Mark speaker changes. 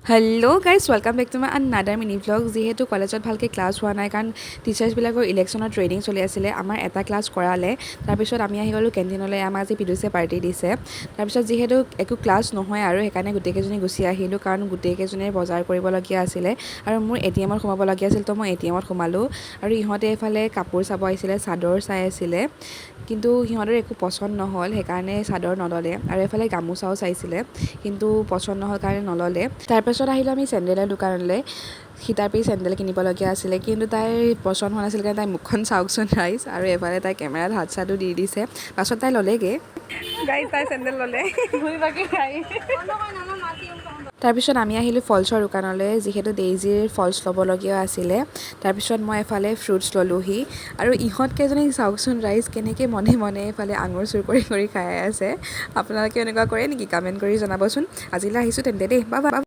Speaker 1: Hello guys, welcome back to my another mini vlog. যিহেতু কলেজত ভালকৈ ক্লাছ হোৱা নাই, কাৰণ টিচাৰ্ছবিলাকৰ ইলেকশ্যনৰ ট্ৰেইনিং চলি আছিলে, আমাৰ এটা ক্লাছ কৰালে। তাৰপিছত আমি আহি গ'লোঁ কেণ্টিনলৈ। আমাক আজি পিডুছে পাৰ্টি দিছে। তাৰপিছত যিহেতু একো ক্লাছ নহয় আৰু সেইকাৰণে গোটেইকেইজনী গুচি আহিলোঁ, কাৰণ গোটেইকেইজনীয়ে বজাৰ কৰিবলগীয়া আছিলে আৰু মোৰ এ.টি.এমত সোমাবলগীয়া আছিল। তো মই এ.টি.এমত সোমালোঁ আৰু ইহঁতে এইফালে কাপোৰ চাব আহিছিলে, চাদৰ চাই আছিলে, কিন্তু সিহঁতৰ একো পচন্দ নহ'ল, সেইকাৰণে চাদৰ নল'লে। আৰু এইফালে গামোচাও চাইছিলে, কিন্তু পচন্দ নহ'ল কাৰণে নল'লে। তাৰপাছত আহিলোঁ আমি চেণ্ডেলৰ দোকানলৈ। সীতাপি চেণ্ডেল কিনিবলগীয়া আছিলে, কিন্তু তাইৰ পচন্দ হোৱা নাছিল কাৰণে তাইৰ মুখখন চাওকচোন ৰাইজ। আৰু এফালে তাই কেমেৰাত হাত চাতো দি দিছে। পাছত তাই ল'লেগৈ।
Speaker 2: গাইজ, তাই চেণ্ডেল ল'লে। ঘূৰি বাকি খাই।
Speaker 1: তাৰপিছত আমি আহিলোঁ ফলছৰ দোকানলৈ, যিহেতু ডেইজিৰ ফলছ ল'বলগীয়া আছিলে। তাৰপিছত মই এফালে ফ্ৰুটছ ল'লোহি। আৰু ইহঁতকেইজনীক চাওকচোন ৰাইজ, কেনেকৈ মনে মনে এইফালে আঙুৰ চুৰ কৰি কৰি খাই আছে। আপোনালোকে এনেকুৱা কৰে নেকি? কমেণ্ট কৰি জনাবচোন। আজিলৈ আহিছোঁ তেন্তে দেই, বা বাই।